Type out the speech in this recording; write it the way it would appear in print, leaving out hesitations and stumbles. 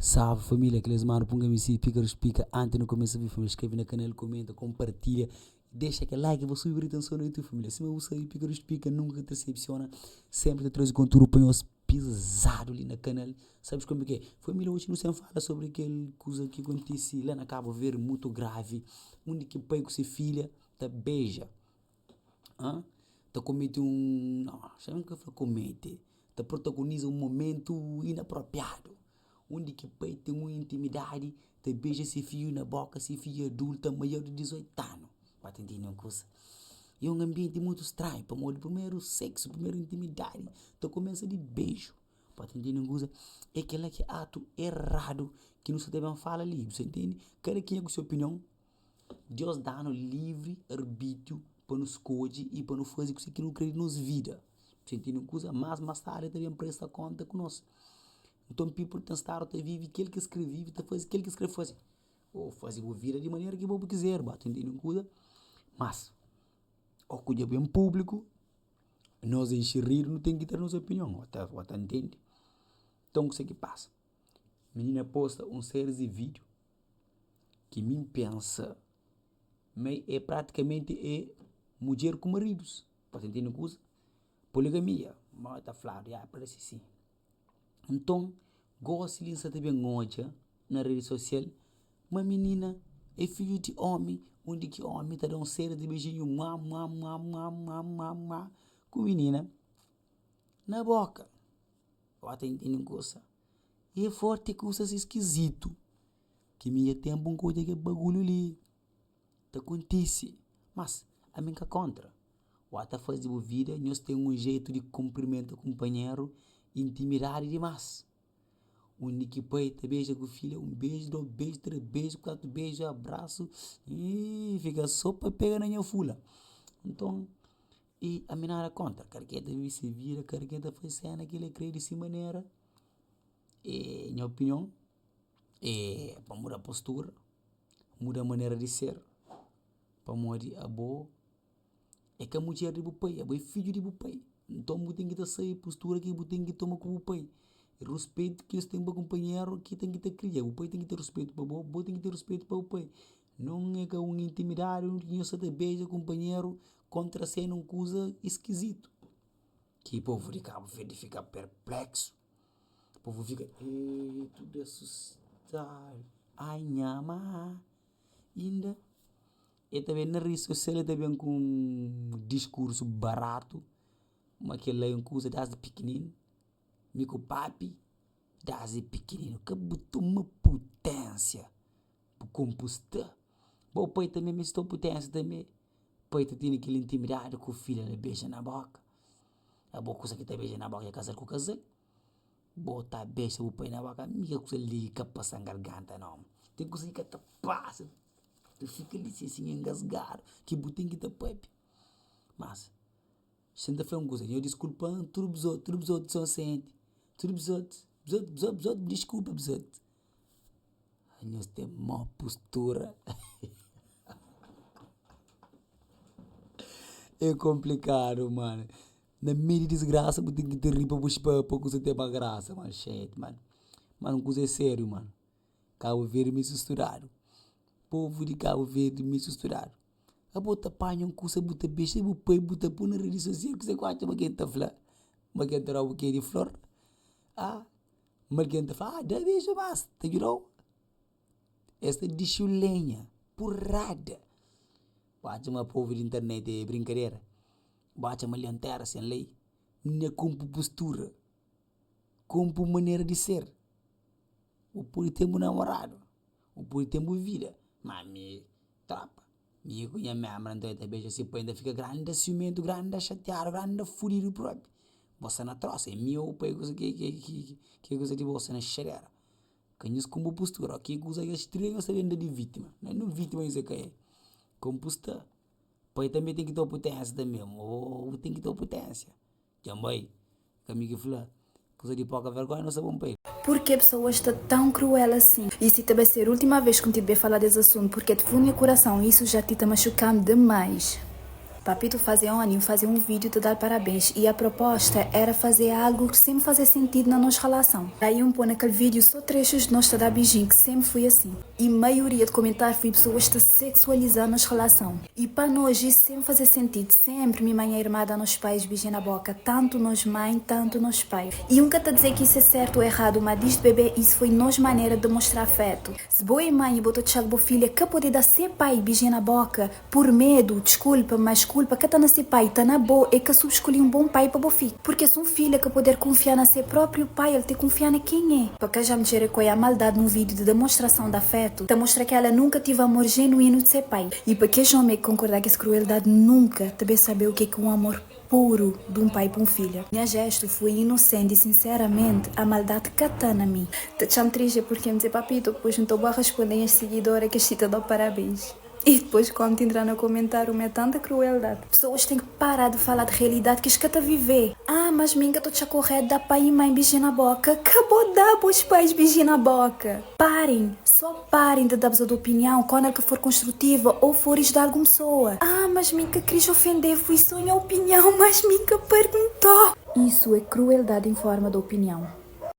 Salve família, Cleus Mano Punga MC, Pícaros Pica. Antes nu começa vídeo, família, inscreve na canal, comenta, compartilha, deixa aquele like, vou subir atenção no YouTube, família. Sima bu sabe, Pícaros Pica nunca te decepciona, sempre te traze conteúdo pa nhos pesado ali na canal. Sabes como que é? Família, hoje nu sem fala sobre aquele coisa que acontece lá na Cabo Verde, muito grave, onde que pai com sua filha ta beija. Hã? Ta comete um, não, chama que fla comete, ta protagoniza um momento inapropriado, undi ki pai ten un intimidadi ta beija se fidju na boka, se fidju adulta maior di 18 anu. Ba ta intende un kusa? É un anbienti mutu stranhu, pamodi primeru seksu, primeru intimidadi ta kumesa di beiju. Ba ta intende un kusa? É kel-la ki é atu eradu ki nu sta ta ben fala li, bu sta intende? Kada kenha ku se opinion. Deus da-nu livri arbitriu pa nu skodje i pa nu faze kuzê ki nu krê di nos vida. Xinti un kuza, más más tardi el ta ben presta kónta ku nos. Nton, people ten stadu ta vive kel ki es krê vive, ta faze kel ki es krê faze. Ô faze bu vida di manera ki bo bu kizer, ba ta ntende un kuza? Mas, ô ku dja ben públiku, nos enxeridu nu ten ki tra nos opinion, ô ta ô ta ntende? Nton, kuzê ki pasa? Minina posta un séries di vídiu ki mi N pensa ma é pratikamenti é mudjer ku maridus, pa ta ntende kuza? Poligamia, ma ta fladu ya parse si. Nton, gosi li N sa ta ben odja na redi sosial ma minina é fidju di omi, undi ki omi ta da un seri di beijinhu mua mua mua mua mua mua mua ku minina na boka. Bo ta ntende kusa? E forti kusas iskizitu ki mi dja tenpu N ka odja kel bagulhu li ta kontise. Mas ami N ka kontra. Bu ta faze bu vida, nhos ten un jetu di kunprimenta kunpanheru, intimidadi dimas. Undi ki pai ta beja ku filha, un beju, dos beju, tres beju, kuatu beju, abrasu, ih fika so pa pega na nha fula. Nton, i ami nada kontra, kada ken ta vive se vida, kada ken ta faze sena ki el krê di si manera. E nha opinion é pa muda postura, muda manera di ser, pamodi abo é ka mudjer di bu pai, abo é fidju di bu pai. Nton bu ten ki ta sabe postura ki bu ten ki toma ku bu pai, ruspetu ki nhos ten pa kunpanheru ki ten ki ta kria. Bu pai ten ki ten ruspetu pa bo, bo ten ki ten ruspetu pa bu pai. Non é ka un intimidadi undi ki nhos sa ta beja kunpanheru kontrasena un kuza iskizitu ki povu di Kabu Verdi fika perpleksu. Povu fika eh tudu asustadu ai nha ma inda el ta ben na redi sosial el ta ben ku un diskursu baratu ma kel-la é un kuza desdi pikininu mi ku papi desdi pikininu ka bu toma putensia bu konpusta bo pai tanbe meste toma putensia tanbe pai ta tene kel intimidadi ku filha la beja na boka. Abo kusa ki ta beja na boka é kazal ku kazal. Bo ta beja bu pai na boka, mi kel kusa li ka pasa-m garganta nau. Ten kusa ki ka ta pasa, ta fika li sin engasgadu ki bu ten ki ta papia. Mas, si N ta fla un kusa, nho diskulpa-m tudu bzotu, tudu bzotu sonsenti, tudu bzotu, bzotu, bzotu, bzotu, diskulpa bzotu. Nhos ten mau postura. É konplikadu, mano. Na meiu di disgrasa bu ten ki ta ri pa bu pa kusa ten más grasa, mano. Xet, mano. Mano, kusa é sériu, mano. Kabu Verdi meste studadu. Povu di Kabu Verdi meste studadu. Abo ta panha un kusa bu ta bexa bu pai bu ta pui na redi sosial kuzê ku atxa ma ken ta fla? Ma ken ta da-u bukê di flor? Ah! Ma algen ta fla, ah, da beju más, ta djuda-u. Es ta dixi-u lenha, purrada. Bu atxa ma povu di internet é brinkadera? Bu atxa ma li é un téra sen lei? Nha konpu postura, konpu manera di ser. Bu pode ten bu namoradu, bu pode ten bu vida, má mi, tropa, Mi ku nha ménbra nton el ta beja si pai N ta fika granda siumentu, granda xatiadu, granda fudidu propi. Bo sta na trosa, é mi ô pai kusa ki ki ki ki kusa di bo sta na xadera. Ka nhos ku bo postura, ki kusa kes stria nhos ta ben da di vítima. Na nun vítima nhos é ka é. Konpusta. Pai tanbe ten ki ta puténsia tanbe, ô bu ten ki ta puténsia. Dja N bai, ka mi ki fla. Kuza di poka vergonha no sta bon pa el. Purkê pesoas sta tãu kruel asin? I si ta bai ser última vez ku N ti be fala des asuntu, purkê ta furu nha kurasãu, isu já ti ta maxuka-m demais. Papito faze oni, N faze un vídeo ta dal parabéns y a proposta era faze algo ki sempre faze sentido na nos relason. Daí un po na kel vídeo so trechos de nos ta da bijin ki sempre fui assim. Y maioria de comentário fui pessoas ta sexualiza nos relason. Y pa nos isso sempre faze sentido, sempre mi ma nha irmã da nos pais bijin na boca, tanto nos mãe tanto nos pai. Y un ka ta dizer ki isso é certo ou errado, ma desde bebê isso foi nos manera de mostra afeto. Se bo é mãe y bo ta txal bo filha ka pode da se pai bijin na boca, Por medu, diskulpa, mas kulpa ka ta na se pai, ta na bo, e ka subskulhi un bon pai pa bo fidju. Purke se un filha ka poder kunfia na se propriu pai, el te kunfia na kenhe? Pa ka ja mdjer e koia maldad nun vídiu di demonstrason di afetu, ta mostra ke ela nunka tive amor jenuínu di se pai. I pa kes ome ki konkorda kes krueldad nunka ta be sabe u ke ke un amor puru di un pai pa un filha. Nha jestu foi inosenti, sinseramente, a maldad ka ta na mi. Ta txa-m triste purke N dze papito, pois N ta bo a responde nhas sigidora kes ti ta da-u parabens. E depois como te entrar na comentário ma é tanta crueldade. Pessoas têm que parar de falar de realidade que es ka ta viver. Ah, mas mi nka ta txa correto da pai e mãe biji na boca. Ka bo da bos pais biji na boca. Parem, só parem de da-bs de opinião quando el ka for construtiva ou for ajudar algum pessoa. Ah, mas mi nka kris ofender, foi só nha opinião, mas mi nka perguntou. Isso é crueldade em forma de opinião.